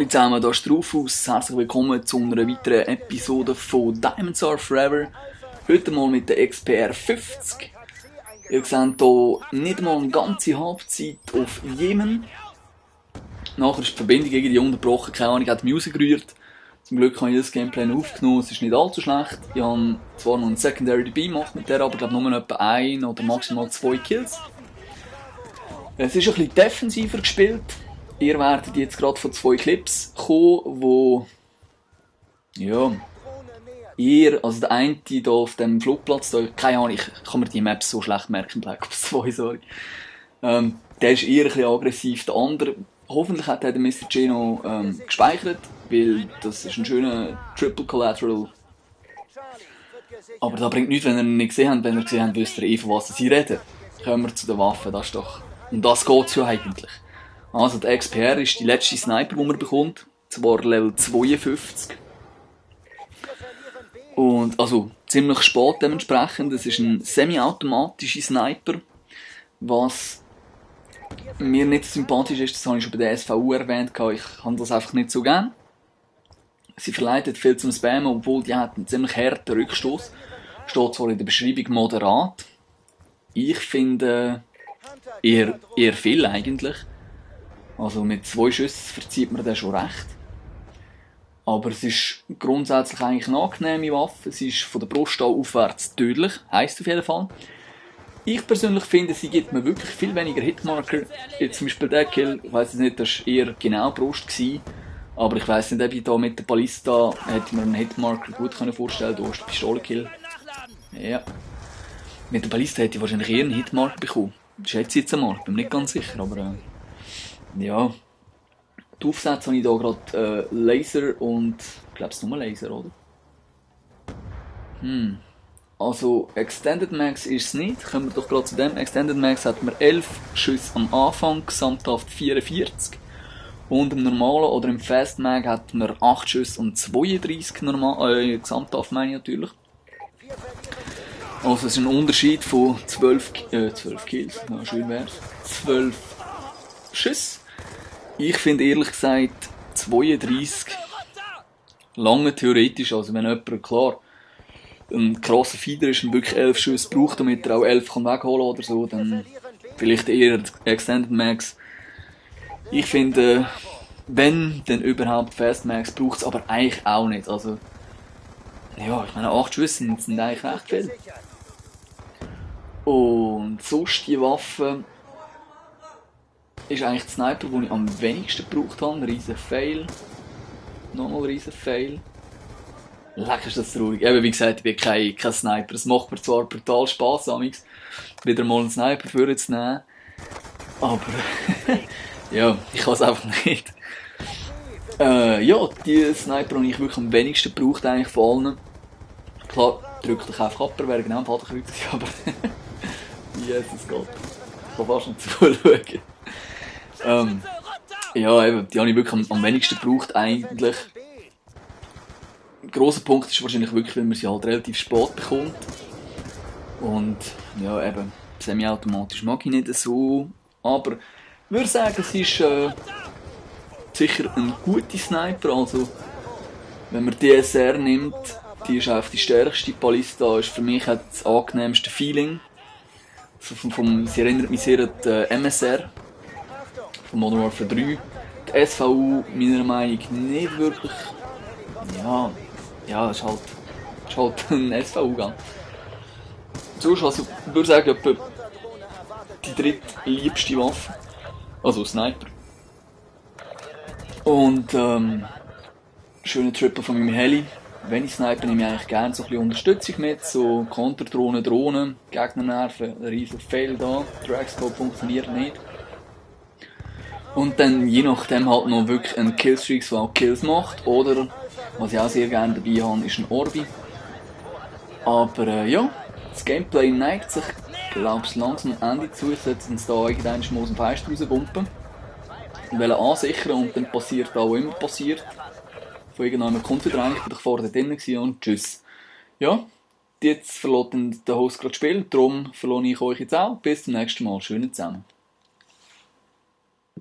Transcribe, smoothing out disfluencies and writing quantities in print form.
alle zusammen, da ist der Rufus. Herzlich willkommen zu einer weiteren Episode von Diamonds Are Forever. Heute mal mit der XPR 50. Ihr seht hier nicht mal eine ganze Halbzeit auf Jemen. Nachher ist die Verbindung irgendwie unterbrochen, keine Ahnung, hat die Musik gerührt. Zum Glück habe ich das Gameplay noch aufgenommen, es ist nicht allzu schlecht. Ich habe zwar noch einen Secondary dabei gemacht mit der, aber ich glaube nur etwa 1 oder maximal 2 Kills. Es ist ein bisschen defensiver gespielt. Ihr werdet jetzt gerade von 2 Clips kommen, wo also der eine hier auf dem Flugplatz, da, keine Ahnung, ich kann mir die Maps so schlecht merken, Black Ops 2, sorry. Der ist eher ein bisschen aggressiv, der andere, hoffentlich hat der Mr. Gino gespeichert, weil das ist ein schöner Triple Collateral. Aber das bringt nichts, wenn ihr ihn nicht gesehen habt. Wenn ihr gesehen habt, wisst ihr von was sie reden. Kommen wir zu den Waffen, das ist doch... Um das geht es ja eigentlich. Also der XPR ist die letzte Sniper, die man bekommt. Zwar Level 52. Und also ziemlich spät dementsprechend. Es ist ein semi-automatischer Sniper. Was mir nicht sympathisch ist, das habe ich schon bei der SVU erwähnt. Ich habe das einfach nicht so gern. Sie verleitet viel zum Spammen, obwohl die hat einen ziemlich harten Rückstoß. Steht zwar in der Beschreibung moderat. Ich finde eher viel eigentlich. Also mit 2 Schüssen verzieht man das schon recht. Aber es ist grundsätzlich eigentlich eine angenehme Waffe. Es ist von der Brust aufwärts tödlich, heisst auf jeden Fall. Ich persönlich finde, sie gibt mir wirklich viel weniger Hitmarker. Jetzt zum Beispiel der Kill, ich weiss nicht, das war eher genau Brust gewesen. Aber ich weiss nicht, ob ich da mit der Ballista hätte mir einen Hitmarker gut vorstellen können. Da ist der Pistolenkill. Ja. Mit der Ballista hätte ich wahrscheinlich eher einen Hitmarker bekommen. Das schätze ich jetzt einmal, ich bin mir nicht ganz sicher, aber ja. Die Aufsätze habe ich hier gerade Laser und, ich glaube es ist nur Laser, oder? Also Extended Max ist es nicht, kommen wir doch gerade zu dem. Extended Max hat man 11 Schüsse am Anfang, gesamthaft 44. Und im normalen oder im Fast Mag hat man 8 Schüsse und 32 gesamthaft meine ich natürlich. Also es ist ein Unterschied von 12 Kills, ja, schön wär's. 12 Schüsse. Ich finde ehrlich gesagt 32 lange theoretisch, also wenn jemand, klar, ein krasser Feeder ist und wirklich 11 Schüsse braucht, damit er auch 11 kann wegholen oder so, dann vielleicht eher Extended Max. Ich finde, wenn denn überhaupt Fast Max braucht es aber eigentlich auch nicht, also ja, ich meine 8 Schüsse sind eigentlich recht viel. Und sonst die Waffe ist eigentlich der Sniper, den ich am wenigsten gebraucht habe. Ein riesen Fail. Nochmal ein riesen Fail. Leck ist das traurig. Eben wie gesagt, ich bin kein Sniper. Es macht mir zwar brutal Spass, amigs, wieder mal einen Sniper vorzunehmen. Aber ja, ich kann es einfach nicht. Ja, die Sniper habe ich wirklich am wenigsten gebraucht eigentlich von allen. Klar, drückt dich einfach ab, wäre genau im Vaterkreuz gewesen, aber Jesus Gott. Ich kann fast nicht zuschauen. Ja, eben, die habe ich wirklich am wenigsten gebraucht eigentlich. Ein grosser Punkt ist wahrscheinlich wirklich, weil man sie halt relativ spät bekommt. Und ja, eben, semi-automatisch mag ich nicht so. Aber ich würde sagen, es ist sicher ein guter Sniper. Also, wenn man DSR nimmt, die ist einfach die stärkste. Ballista ist für mich das angenehmste Feeling. Sie erinnert mich sehr an die MSR von Modern Warfare 3. Die SVU meiner Meinung nach nicht wirklich. Ja, es ist halt ein SVU-Gang. Sonst, also, ich würde sagen, etwa die drittliebste Waffe. Also Sniper. Und schöner Triple von meinem Heli. Wenn ich Sniper nehme ich eigentlich gerne so ein bisschen Unterstützung mit, so Konterdrohnen, Gegner nerven, ein riesen Fail da, Dragscope funktioniert nicht. Und dann je nachdem halt noch wirklich ein Killstreak, der auch Kills macht, oder, was ich auch sehr gerne dabei habe, ist ein Orbi. Aber ja, das Gameplay neigt sich, glaube ich, langsam am Ende zu, sollten uns da irgendwann mal aus dem Fenster rausbumpen. Und wollen ansichern und dann passiert auch immer passiert. Von irgendjemandem kommt wieder rein, ich war vorher drin und tschüss. Ja, jetzt verlässt der Host gerade das Spiel, darum verlasse ich euch jetzt auch. Bis zum nächsten Mal. Schönen zusammen.